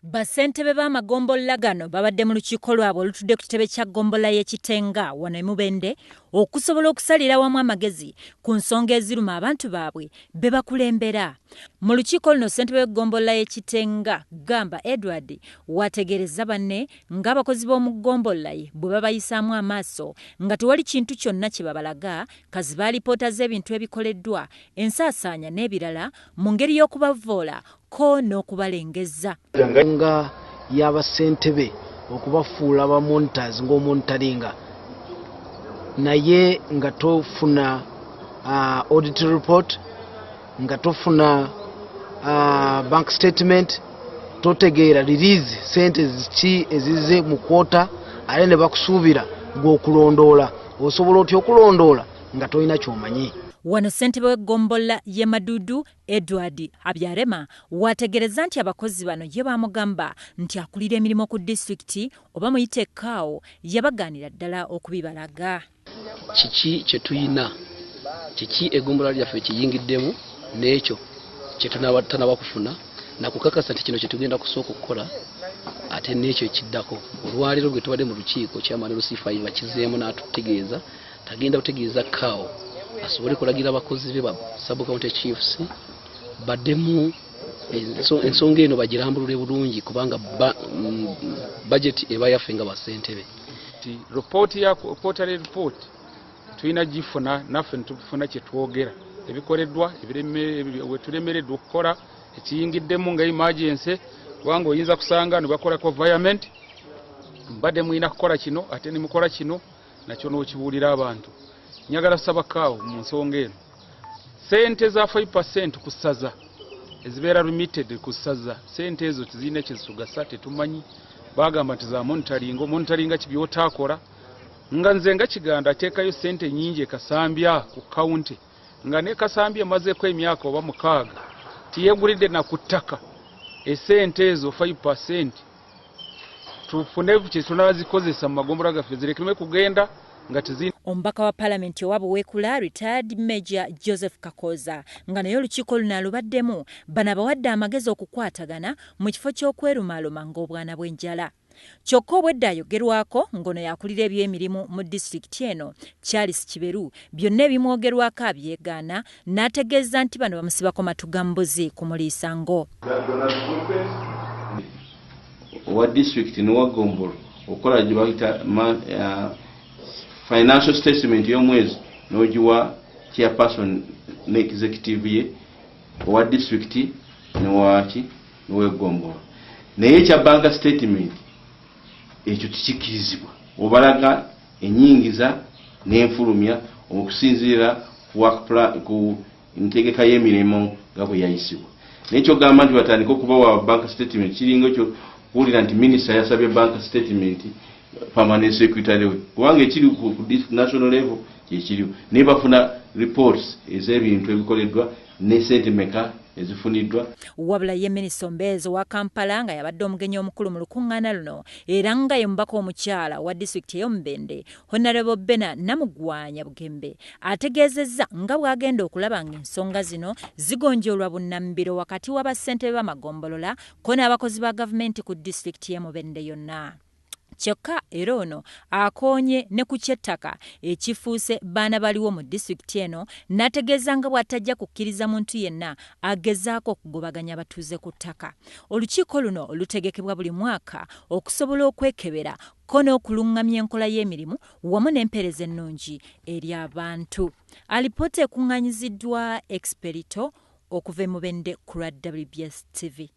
Bassentebe b'amagombolola gano babadde mu lukiiko lwabwe olutudde ku kitebe kya ggombolola y'e Kitenga wano e Mubende okusobola okusalira awamu amagezi ku nsonga eziruma abantu baabwe be bakulembera. Mu lukiiko luno ssentebe w'eggombolola y'e Kitenga Gamba Edward wategeerezza banne ng'abakozi b'omu ggombolola ye bwe babayisaamu amaaso nga tewali kintu kyonna kye babalaga kaziba alipoota z'ebintu ebikoleddwa, ensaasaanya n'ebirala mu ngeri y'okubavvoola ko n'okubalengezza. Nga y'abassentebe okubafuula ba monitors ng'omonitoringa naye nga tofuna audit report, nga tofuna bank statement, totegeera release sente ziki ezize mu kwota, ate ne bakusuubira gw'okulondoola. Osobola otya okulondoola nga tolina ky'omanyi? Wano ssentebe w'eggombolola y'e Madudu Edward Abyarema wategereza nti abakozi bano ye baamugamba nti akulira emirimu ku disitulikiti oba muyite CAO yabagaanira ddala okubibalaga. Kiki kye tuyina, kiki eggombolola lyaffe kiyingiddemu n'ekyo kye tutanaba kufuna nakukakasa nti kino kye tugenda kusooka okukola ate n'ekyo ekiddako. Olwaleero gwe tubadde mu lukiiko Chairman LC5 bakizeemu n'atutegeeza tagenda kutegeeza CAO asobole kulagira abakozi be ba sub county chiefs baddemu ensonga eno bagirambulule bulungi kubanga budget eba yaffe nga bassentebe. Report ya quarterly report tulina gifuna naffe ntufuna kye twogera ebikoleddwa wetulemereddwa okukola ekiyingiddemu nga emergency, kubanga oyinza kusanga ne bakolako environment mbadde mulina kukola kino ate ne mukola kino nakyo n'okibuulira abantu. Njagala saba CAO mu nsonga eno sente za 5% ku ssaza ezibeera remitted ku ssaza, sente ezo tezirina kyezitugasa, tetumanyi. Bagamba nti za monitoring, monitoringa ki by'otaakola? Nga nze nga Kiganda ateekayo sente nnyingi e Kasambya ku county, nga ne Kasambya emazeeko emyaka oba 6 tiyegulidde na ku ttaka. Esente ezo 5% tufune kye tunaazikozesa mu magombolola gaffe zirekeme kugenda nga tezirina. Omubaka wa Palamenti owa Buweekula retired Major Joseph Kakoza nga naye olukiiko luno alubaddemu, bano abawadde amagezi okukwatagana mu kifo ky'okwerumaaluma ng'obwana bw'enjala. Kyokka obwedda ayogerwako ng'ono yakulira ebyemirimu mu disitulikiti eno Charles Kiberu byonna ebimwogerwako abyegaana n'ategeeza nti bano bamusibako matu ga mbuzi kumuliisa ngo. Owa disitulikiti n'owa ggombolola okukola gye bayita financial statement y'omwezi n'ogiwa chairperson ne executive ye owa disitulikiti n'owaki n'ow'eggombolola, naye ekya bank statement ekyo tekikkirizibwa. Obalaga ennyingiza n'enfulumya okusinziira ku ntegeka y'emirimu nga bwe yayisibwa. Naye kyogamba nti batandike okubawa bank statement kiringa ekyo kuwulira nti minisita yasabye bank statement permanent secretary we, kubanga ekiri ku national level kyekiriwo, naye bafuna reports ez'ebintu ebikoleddwa ne sente meka ezifuniddwa. Wabula ye minisita omubeezi owa Kampala nga yabadde omugenyi omukulu mu lukuŋŋaana luno era nga ye mubaka omukyala owa disitulikiti ey'Omubende Honorable Bena Namugwanya Bugembe ategeezezza nga bw'agenda okulaba ng'ensonga zino zigonjoolwa bunnambiro wakati wa bassentebe b'amagombolola ko n'abakozi ba gavumenti ku disitulikiti y'e Mubende yonna. Kyokka era ono akoonye ne ku ky'ettaka ekifuuse baana baliwo mu disitulikiti eno n'ategeeza nga bw'atajja kukkiriza muntu yenna agezaako okugobaganya abatuuze ku ttaka. Olukiiko luno lutegekebwa buli mwaka okusobola okwekebera ko n'okuluŋŋamya enkola y'emirimu wamu n'empeereza ennungi eri abantu. Alipoota ekuŋŋaanyiziddwa Experito okuva e Mubende ku lwa WBS TV.